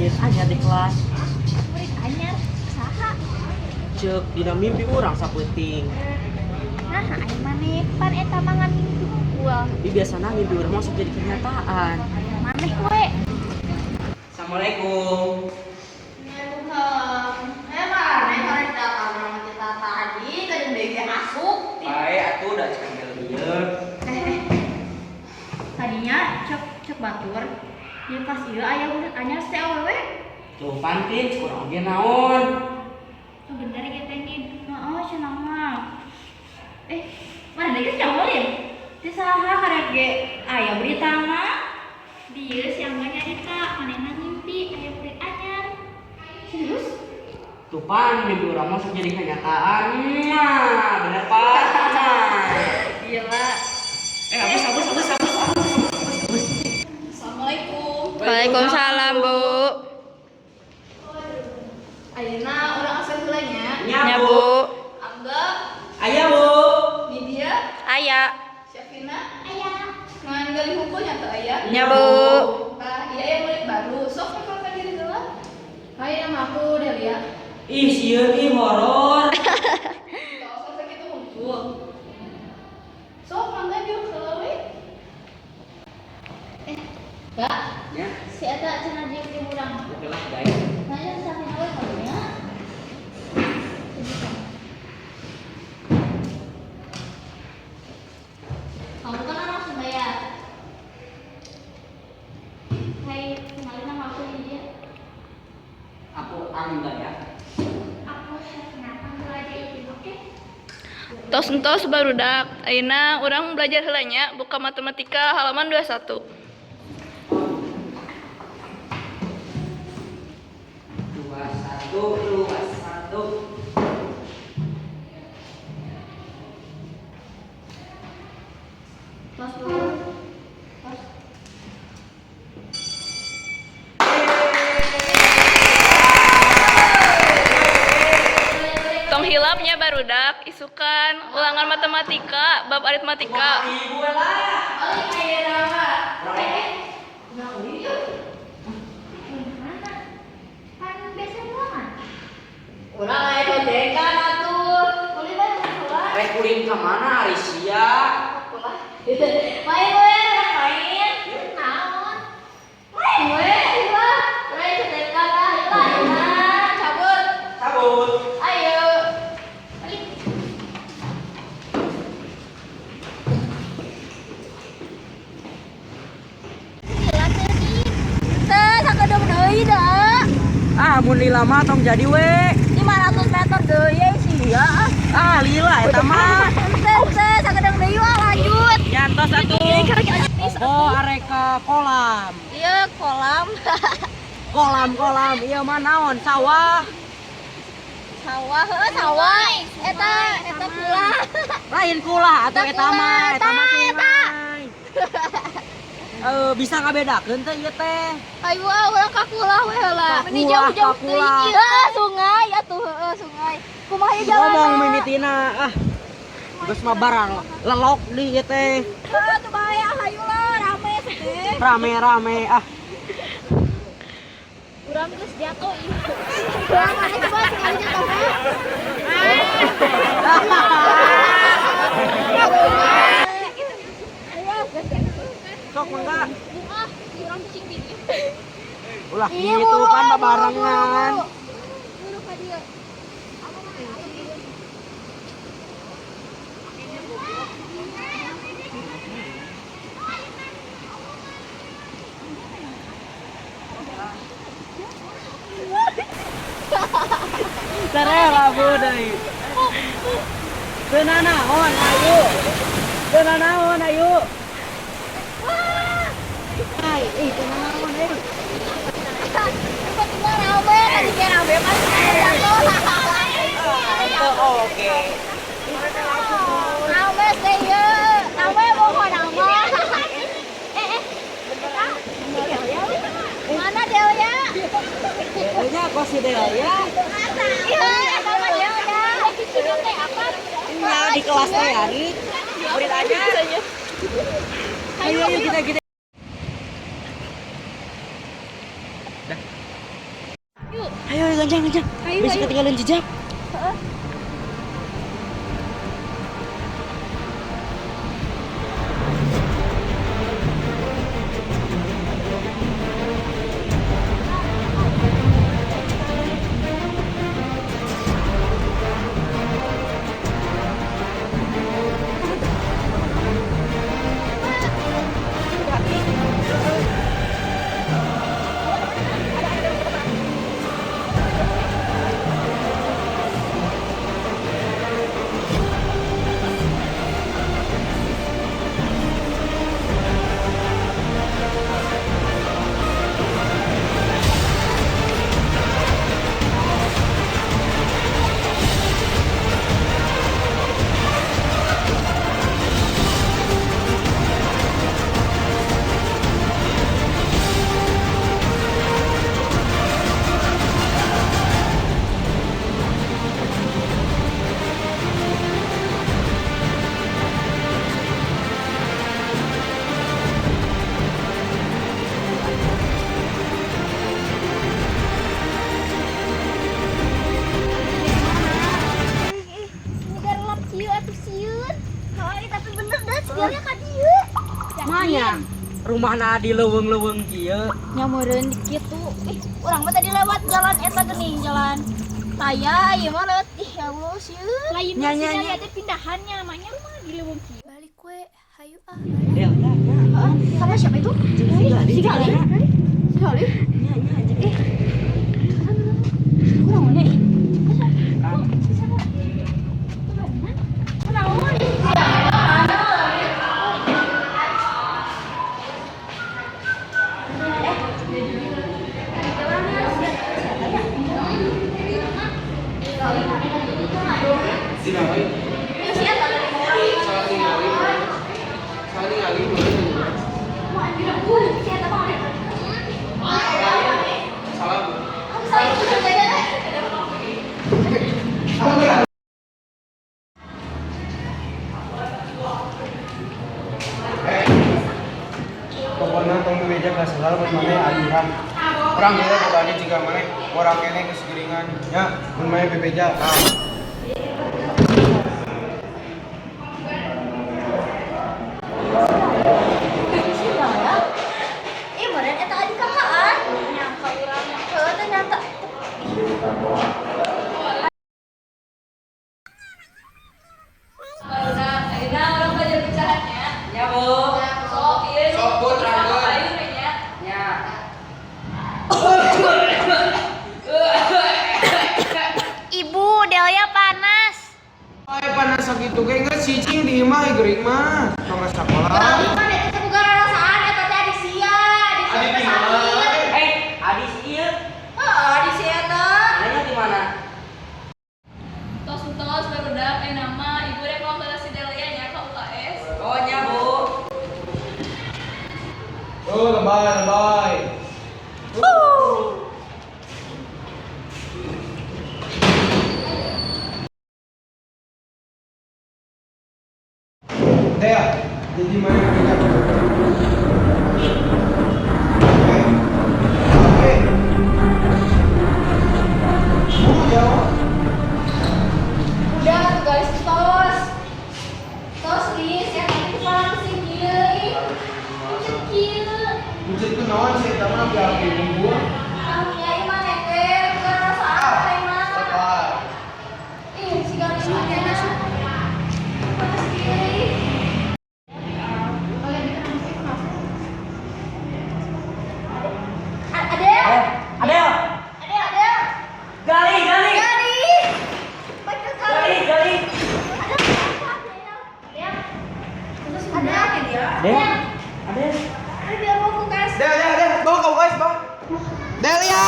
Murid anyar di kelas. Murid anyar saha? Ceuk dina mimpi urang sapeuting. Nah, ari maneh pan eta mah ngan mimpi hungkul. Tapi biasana mimpi urang mah sok jadi kenyataan. Maneh we. Assalamualaikum. Waalaikumsalam. Eh, mana karek datang urang kita tadi ka jeung deui ge asup. Bae atuh da cek ieu. Eh, eh. Tadinya cek cek batur. Di pas ieu aya murid anyar si awewe. Tuh pantin kurang oge naon. Oh, bener ya teh Nin. Heeh, cenah mah. Eh, mana deui geus nyaho? Ti saha karek ge aya berita mah? Dieu si Angga nyarita manehna ngimpi aya murid anyar. Serius? Tuh pan mimpi urang mah sok jadi kenyataan. Nah, bener pan. Gila. Eh, abus abus abus abus abus. Abus. Assalamualaikum. Waalaikumsalam, Bu. Ayeuna urang asup heula nya. Nya, Ya, Bu. Bu. Angga, Aya, Bu. Nidia, Aya. Syafina, Aya. ngan gali hungkul nya teu aya. Ya, Bu. Tah, iya ya murid baru. Sok perkenalkan diri heula. Hai, nama aku Delia. Ih, sieun ih horor. Gak usah sakitu hungkul. Sok mangga diuk heula we. Eh, Mbak, Ya, si eta cenah jeung di urang. oke lah, guys. Nanya Safina we karunya. Kamu kan orang Sunda ya? Hai, kenalin nama aku Lydia. Aku Angga ya. Aku Syafina, panggil aja Itin, oke? Tos entos barudak. Ayeuna urang belajar heula nya, buka matematika halaman 21. 21 21. Tos dulu. Tos. Tong hilap nya barudak, isukan ulangan matematika bab aritmatika. Ibu lah. Balik ayeuna mah. Eh, urang ulin yuk. Mana? Kan biasa ulangan. Urang aya gojekan atuh. Ulin mah heula. Rek ulin ka mana ari sia? Ulah. Main we, urang main. Naon? Main we, heula. Urang cetekan lah, heula ayeuna. Cabut. Cabut. Ayo. Balik. Gila teh Nin. Teh, sakedeng deui da. Ah, mun lila mah tong jadi we. 500 meter deui sia. Ah, lila eta mah. Teh, teh, sakedeng deui wah lanjut. Nyantos atuh. Oh, arek ka kolam. Iya, kolam. Kolam, kolam. Iya mah naon? Sawah. Sawah, heuh sawah. Eta, eta kulah. Lain kulah atuh Eta eta mah, kulah, eta mah eta, eta. sungai. Eh, bisa ngabedakeun teh ieu teh? Ayo ah, urang ka kulah we heula. Ka kulah, ka kulah. Heeh, sungai atuh heuh sungai. Kumaha ieu jalan? Ngomong mimitina ah. Geus mah barang lelok di ieu teh. Heuh, tuh bae ah hayu lah, rame teh. Rame-rame ah. Urang geus jatuh ieu. Urang mana coba sekali jatuh mah. Ayo. Sok mangga. Ah, urang cicing di dieu. Ulah Iya, gitu buru, kan buru, babarengan. buru. Buru ka dieu. Sarela bu deui. Teu nanaon ayu. Teu nanaon ayu. Hai, ih teu nanaon euy. Tiba-tiba rame, tadi ge rame pas jatuh. Teu oke. Rame teh ieu. Rame pokona mah. Eh, eh. Eta, Delia we. Mana Delia? Nya kok si Delia? Iya, eta mah Delia. Teh apa? Nya di kelas teh ari. Murid aja. Ayo ayo kita kita. Dah. Anjang, anjang. Ayo, Bisa ayo. ketinggalan jejak. Ini gelap kieu atuh sieun. Heuh, tapi bener dah sialnya ka dieu. Manya, rumahna di leuweung-leuweung kieu. Nya meureun di kitu. Ih, urang mah tadi lewat jalan eta geuning, jalan raya ieu mah lewat, ih ya Allah sieun. Lain Nya, sih nya, dari nya. ada pindahannya, namanya rumah di leuweung kieu. Balik we, hayu ah. Del, nya, nya. Sama siapa itu? Jeung si Galih. Si Galih. Si Galih. Nya, nya, jeung. Eh. Kurang mana ih? Kan. Kurang mana? Pokoknya tong bebeja ka salah mun maneh aliran. Urang geus bobani jiga maneh, urang keneh geus geuringan nya mun maneh bebeja. Nah. Ih, meureun eta adik kakaan. Nyangka urang heueuh teh nyata. Barudak, ayeuna urang belajar pecahannya. Nya, Bu. Sok ieu. Sok, Bu, terangkeun. Ayo we nya. Nya. Ibu, Delia panas. Ay panas sakitu ge geus cicing di imah geuring mah. Tong ka sakola. Mah eta teh boga rarasaan eta teh adik sia, adik sia Adik teh di mana? sakit. Eh, adi si ieu. Heeh, adik sia teh. Nanya di mana? Tos tos barudak, ayeuna mah ibu rek mau si Delia nya ka UKS. Oh, nya, Bu. Oh, lebay, lebay. Dea, jadi mana bebeja? Eh, oke. Buru jawab. Udah tuh guys, tos. Tos lis, yang ini kepala kesini kieu ih. Pucet kieu. Bucet ku naon sih eta mah api-api bubur. Ah, ya ieu mah teh boga rarasaan teh mah. Lebay. Ih, si Galih mah nya. Panas kieu ih. Adel, Eh, Adel. Adel, Adel. Gali, Gali. Gali. Panggil Gali, Gali. Gali. Adel. Adel. Adel. Adel mau ke kas. Dea, Dea, Dea, bawa kau guys, bawa. Delia.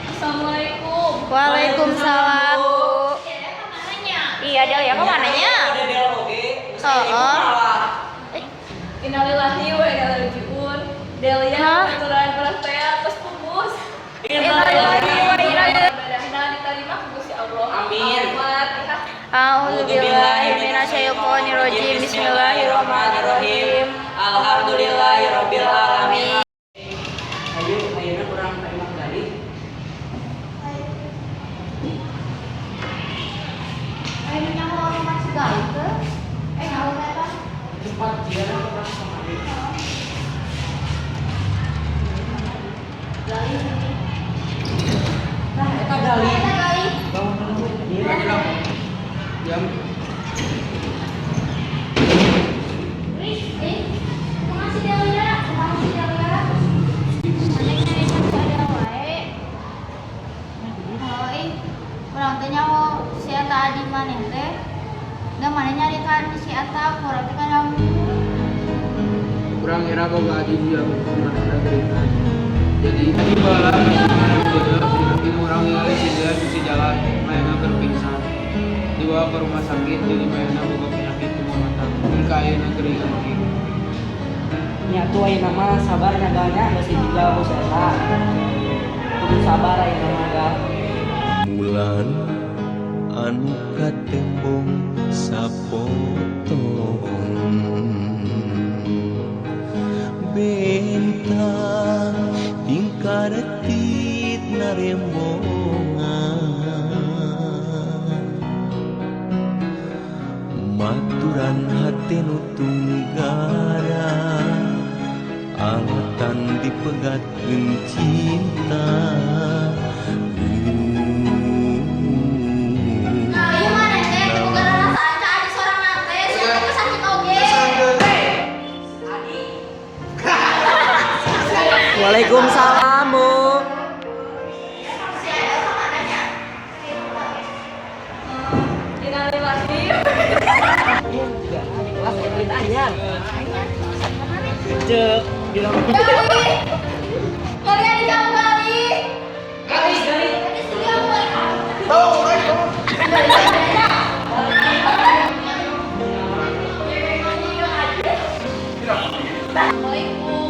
Assalamualaikum. Waalaikumsalam, Bu. Delia kamaranya. Iya, Del ya kemananya? Ada Del oge. Heeh. Innalillahi wa inna ilaihi rajiun. Delia Hah? aturan urang teh tos pupus. Innalillahi wa inna ilaihi Ibadahna diterima ku Gusti Allah. Amin. Al-Fatihah. A'udzubillahi minasyaitonirrajim. Bismillahirrahmanirrahim. Alhamdulillahirabbil alamin. Ayo, ayeuna urang Jam. Ih, kumaha si Delia? Kumaha si Delia? Maneh nyarita ku ada wae. Oh, ih, urang teh nyaho si eta adi maneh teh. Da maneh nyaritaan si eta ku urang teh kadangu. Kurang era boga adi dia manehna geringan. Jadi tadi bala ini orang ningali si dia sisi jalan manehna keur pingsan. Dibawa ke rumah sakit, jadi manehna boga penyakit tumor mata. Ini ka ayeuna geringan kieu. Nya tuh ayeuna mah sabar nya Gal nya geus ditinggal ku si eta. Kudu sabar ayeuna mah, Gal. Bulan anu katembong sapotong bentang tingkaretit narembongan maturan hate nu tunggara alatan dipegatkeun cinta. Nah, ieu maneh teh teu boga rarasaan ka adi sorangan teh, si eta teh sakit oge. Waalaikumsalam, Bu. Si Adel ka mana nya? Innalillahi. Iya, juga di kelas aya berita anyar. Cek, bilang. Gali. Gali adi kamu Gali. Gali, Gali. Adi sini kamu Gali. Tahu,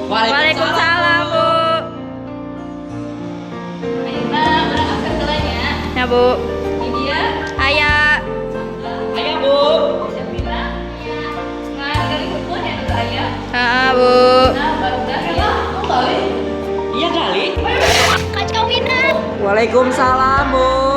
Waalaikumsalam, Bu. Ayeuna urang absen heula nya. Ya, Bu. Ini dia. Aya. Aya, Bu. Syafina. Ngan gali hukum ya nu aya. Heeh, Bu. Nah, barudak ya. Iya kali. Kacau Wina. Waalaikumsalam, Bu.